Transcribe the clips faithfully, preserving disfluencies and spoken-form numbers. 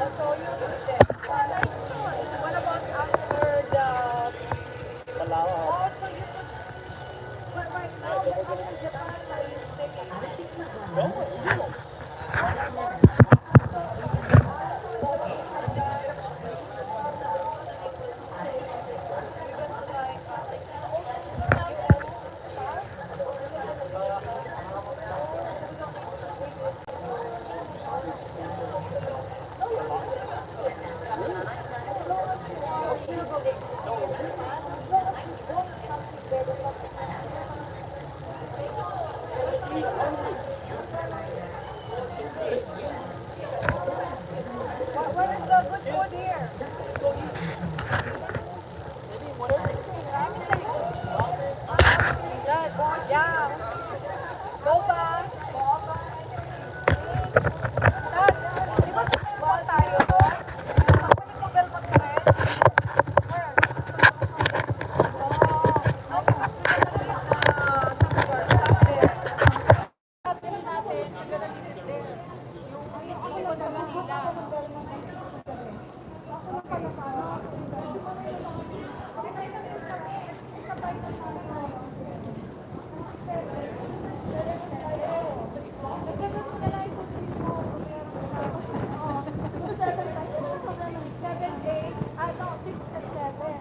So you did that. What about after the Palawan? Oh, so you could, but right now, you're not in Japan, are you staying in? No, no. What, what is the good food here? Dad, yeah. Boba. Dad, di ba sa Cebu tayo? Pagbalik mo, Belmont ka rin? Where? Oh, no, because we don't need the number. Stop there. Dali natin, we're gonna leave it there. Yung iwan sa Manila. Seven, eight, ah, no, six and seven.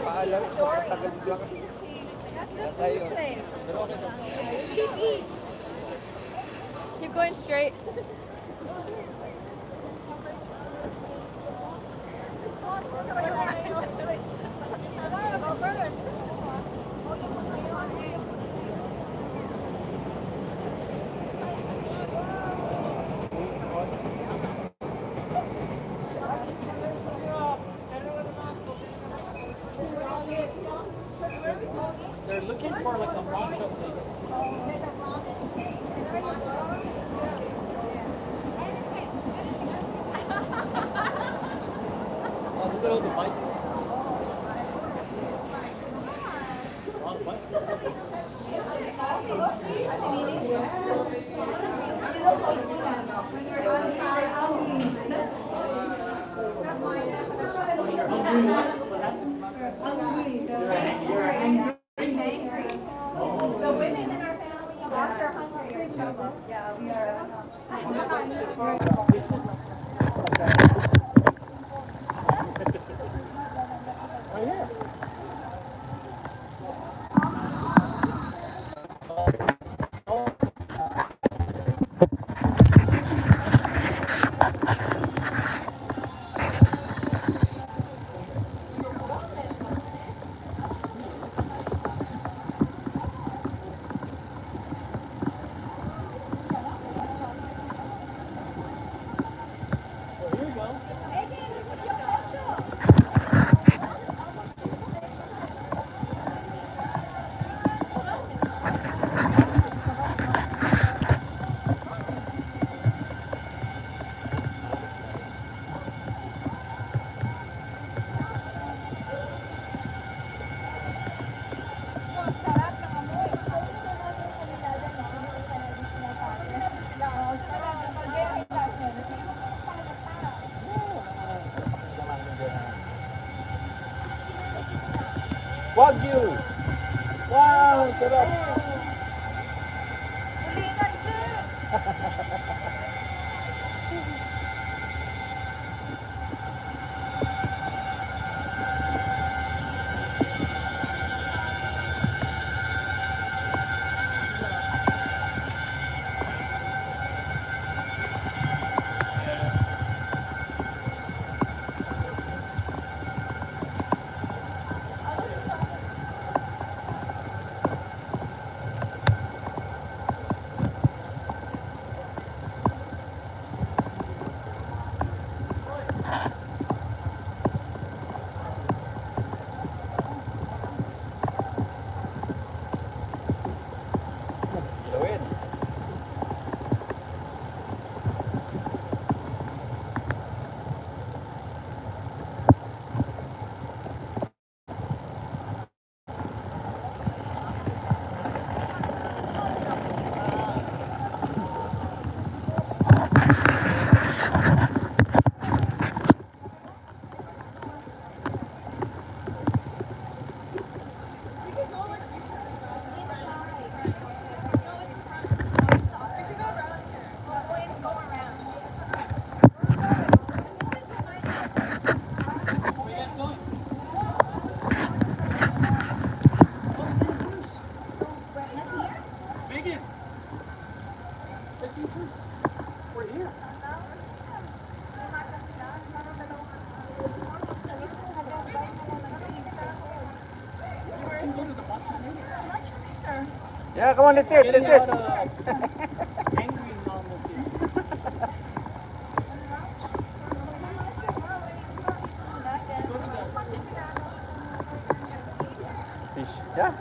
Paalam ko, tagal lang. You're going straight. They're looking for, like, a poncho place. Oh, look at all the bikes. A lot of bikes. Wagyu. Wow, sarap. Yeah, come on, that's it, that's it. Fish. Yeah.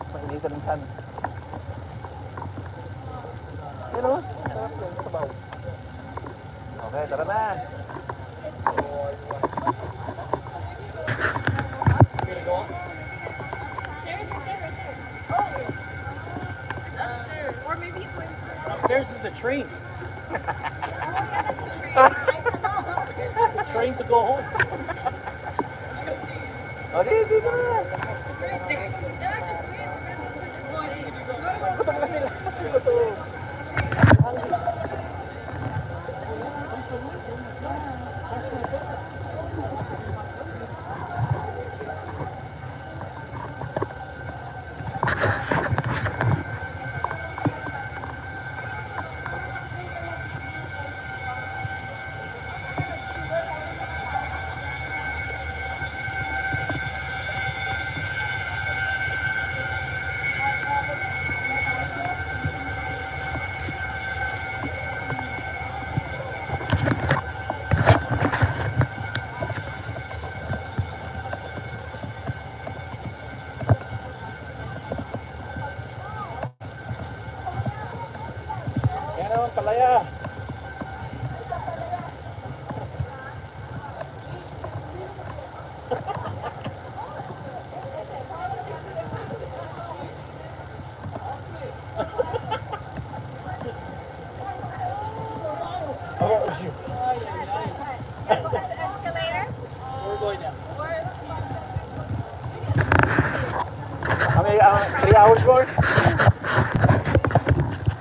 Painitan ng tiyan. Pero, sarap yan, sabaw. Okay, tara na. Upstairs is the train. Train to go home. O, di, di na. Gusto mo kasi lang. Palaya. How about you? Escalator? We're going down. How many, uh, three hours more?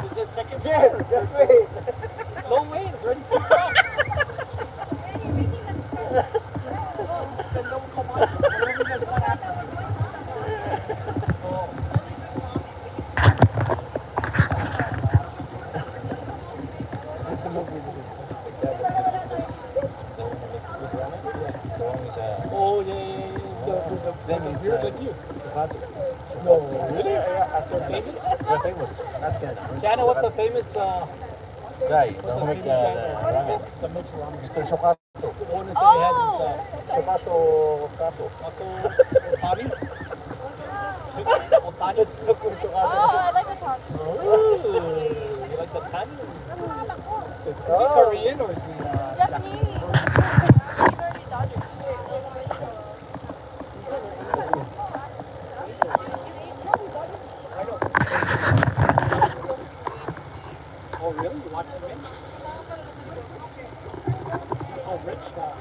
Is it second? Yeah, just wait. No way, it's already two o'clock. It's a no, come on. We're only at one after. Oh. It's a no, we did it. Oh, yeah, yeah, yeah. The, the, the, His name the is, beer uh, good you. Sabato. No, really? Yeah, yeah, ask him. Famous? Yeah, famous. Ask him. Jana, what's the famous, uh, guy, what's the famous guy? The, the, the, the Mitch Mister Shokato. Oh, no, so he has his, uh, Shokato Kato. Kato Otani? Otani? It's not good to have. Oh, I like Otani. Oh, you like the Otani? Is he Korean or is he, uh, Japanese? Oh, really? You watch the game? So rich now.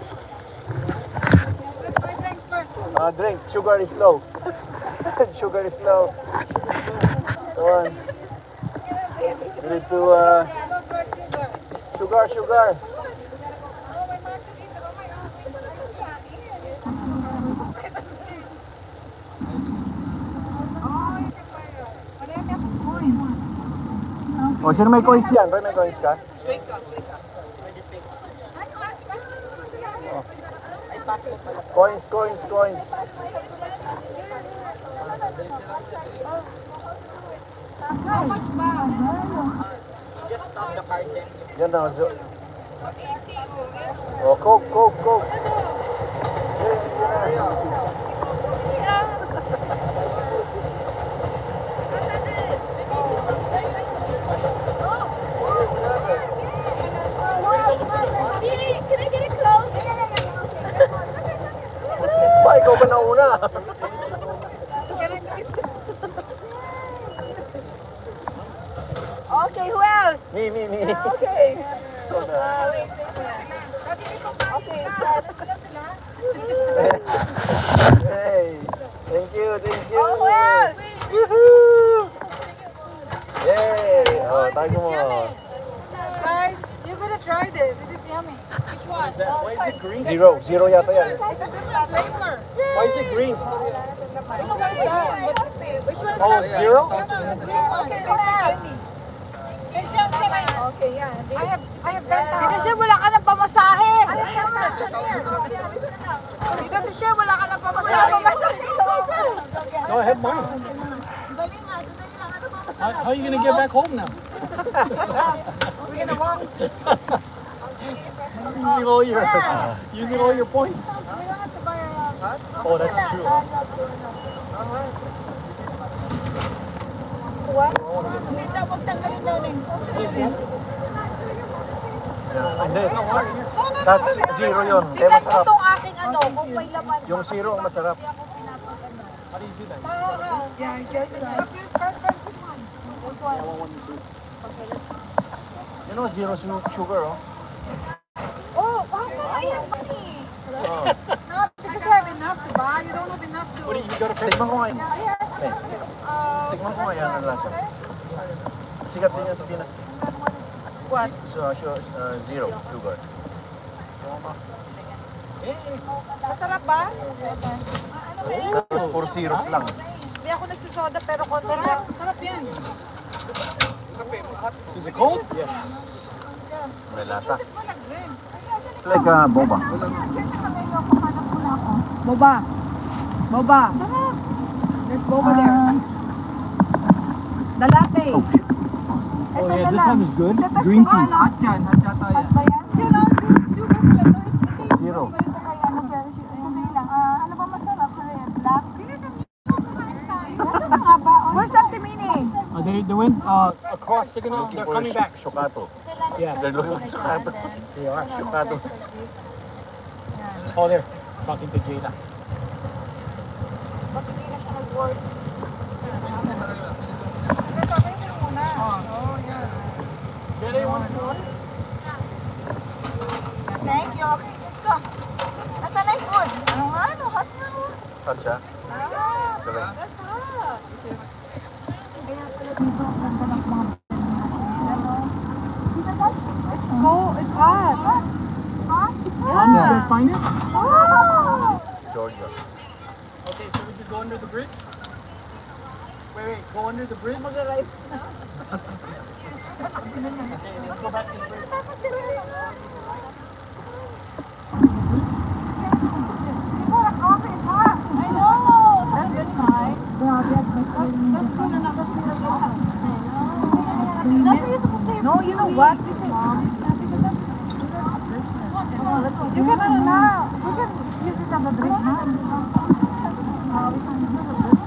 Uh, drink. Sugar is low. Sugar is low. Come on. We need to, uh, sugar, sugar. O, sino may coins yan? May coins ka? O. Coins, coins, coins. How much ba? Yan na, so, oh, Coke, Coke, Coke. Yan, yan. Can I get it close? Ba, ikaw ba nauna? Okay, who else? Me, me, me. Ah, okay. Ah, wait, wait, wait. Okay, yes. Hey, thank you, thank you. Oh, who else? Woohoo! Yay! Oh, tago mo. Guys, you gotta try this. This is yummy. Which one? Why is it green? Zero. Zero yata yan. It's a different flavor. Why is it green? I don't know why it's that, but it's, which one is that? Oh, zero? No, no, the green one. It tastes like candy. Okay, yeah. I have, I have ten thousand. Tita Shell, wala ka ng pamasahe. Tita Shell, wala ka ng pamasahe. No, I have mine. How, how are you gonna get back home now? We're gonna walk. Using all your, using all your points. Oh, that's true. What? Hindi, that's zero yun. Kaya masarap. Itong aking ano, kung may laman. Yung zero ang masarap. Hindi ako pinapag-ano. How do you do that? Yeah, I guess so. You know, zero su-, sugar, oh. Oh, how come I have money? Oh. No, because I have enough to buy. You don't have enough to. What do you, you gotta pay? Tikman ko nga yun. Yeah, yeah. Eh. Uh, tikman ko nga yan ang lasa. Sikat din yan sa Pinas. What? So, so, uh, zero sugar. Eh. Masarap ba? Tapos four zeros lang. Hindi ako nagsusoda, pero konti lang. Sarap, sarap yan. Is it cold? Yes. May lasa. It's like, uh, boba. Boba. Boba. There's boba there. The latte. Oh, yeah, this one is good. Green tea. Hot yan, hot yata yan. Hot ba yan? Zero. Ano ba masarap sa black? Nasaan na nga ba? Where's Ate Mini? Uh, they, they went uh, across. They're, gonna, they're coming back. Shokato. Yeah. They're looking for Shokato. They are. Shokato. Oh, there. Talking to Jada. Jada, you want to do it? Thank you. Okay, let's go. Nasaan na yung food? Ano nga? Ano? Hot na, oh. Hot siya? Ah, galing. That's hot. Kaya pala dito, ang ganda ng mga, ano, it's cold, it's hot. Hot? Yeah. Ano, you guys find it? Oh! Georgia. Okay, so we just go under the bridge? Wait, wait, go under the bridge? Mag-arrive na. Okay, let's go back to the bridge. People are coughing, it's hot. I know. That is nice. Grabe, at may Let's, let's go na lang. That's where you're supposed to No, you know what? Mom. You can, uh, you can use it as a drink, huh? Uh, we can use it as a drink.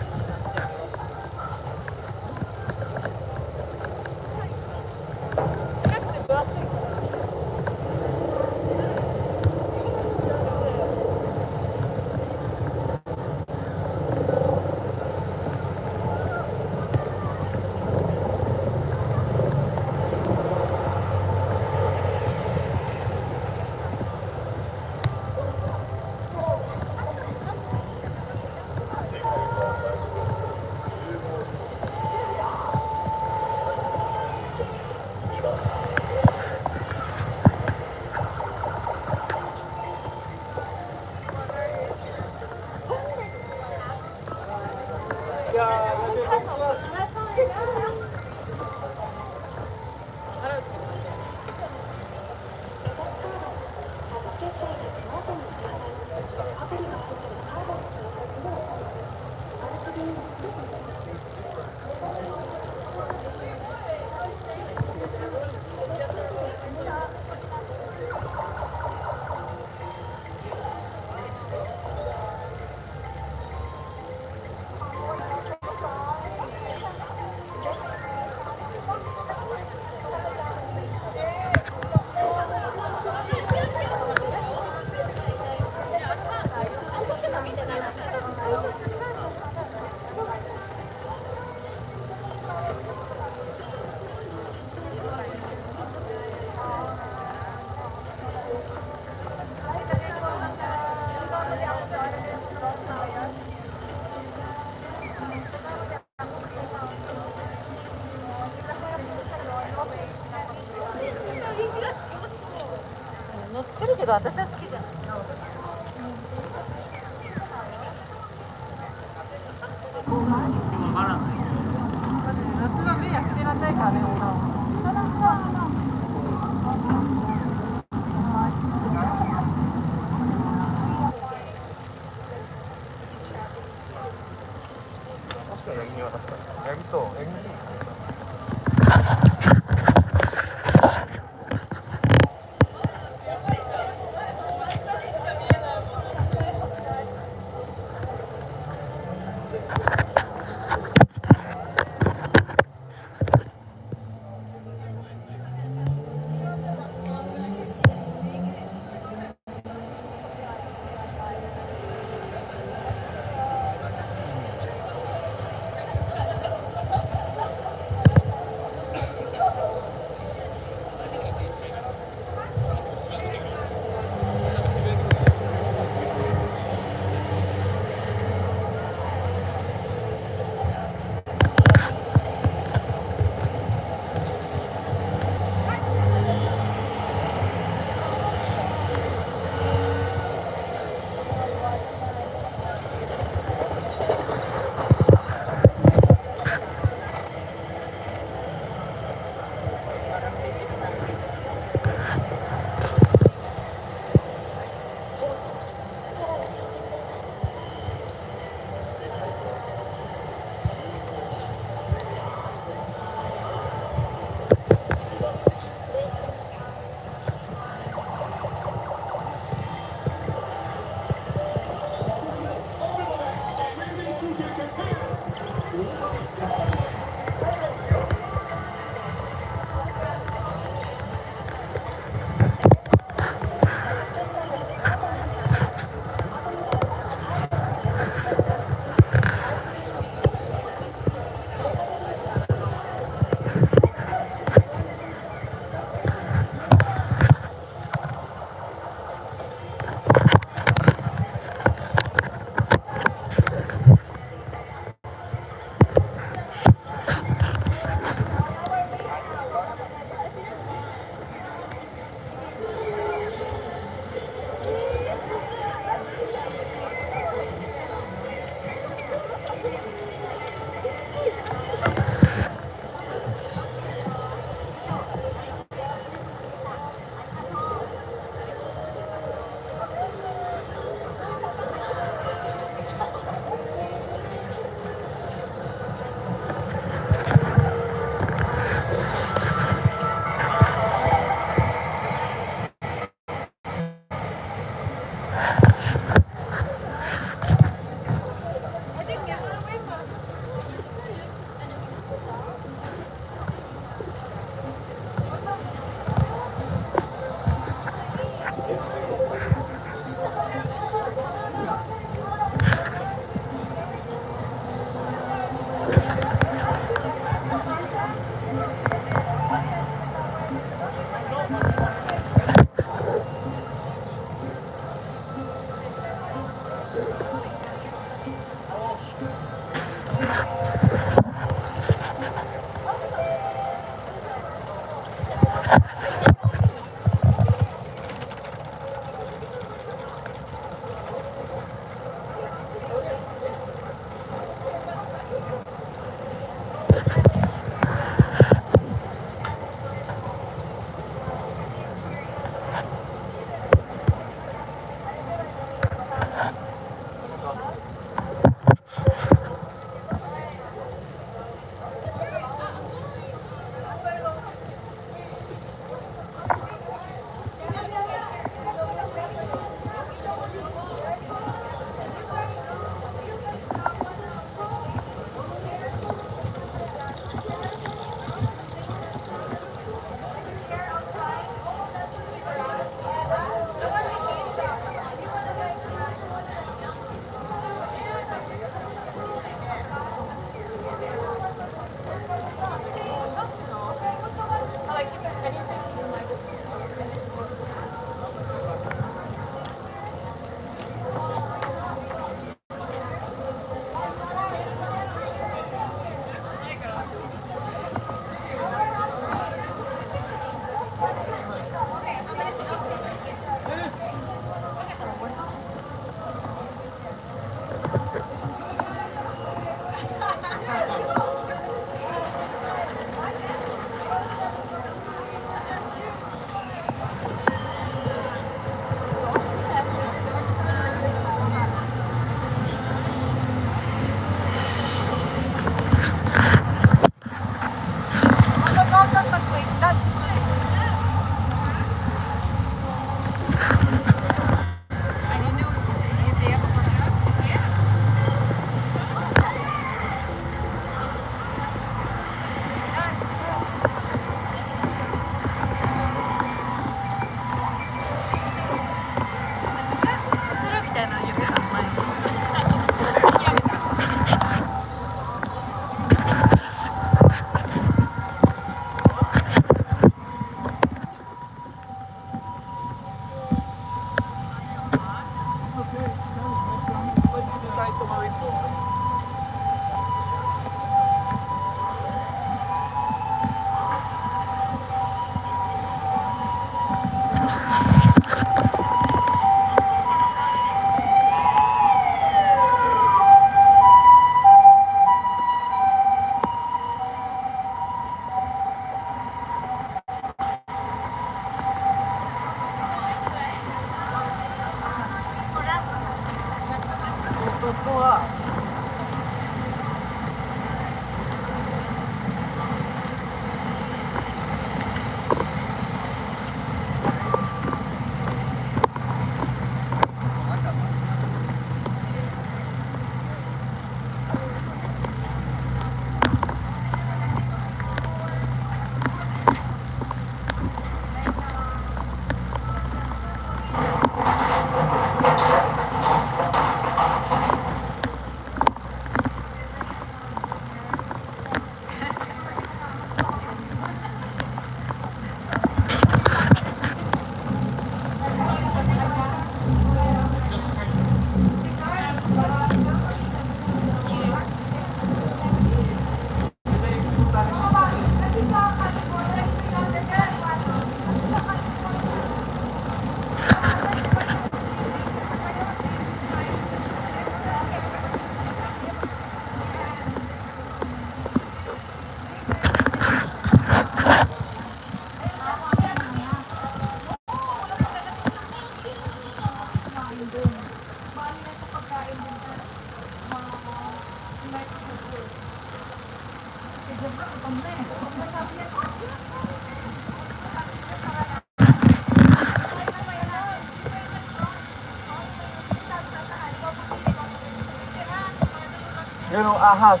Yun, oh, ahas.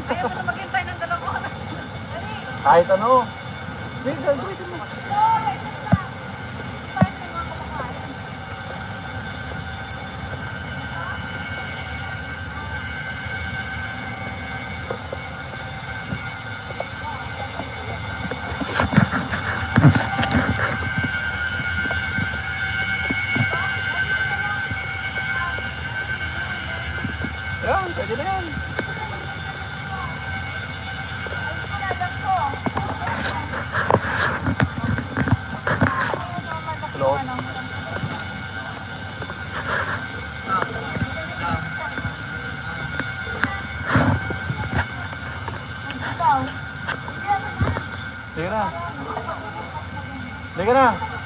Ayaw mo na maghintay ng dalawang oras. Dali. Kahit ano. Hindi, gagawin mo. Yan, pwede na yan. Hello? Sige na. Sige na.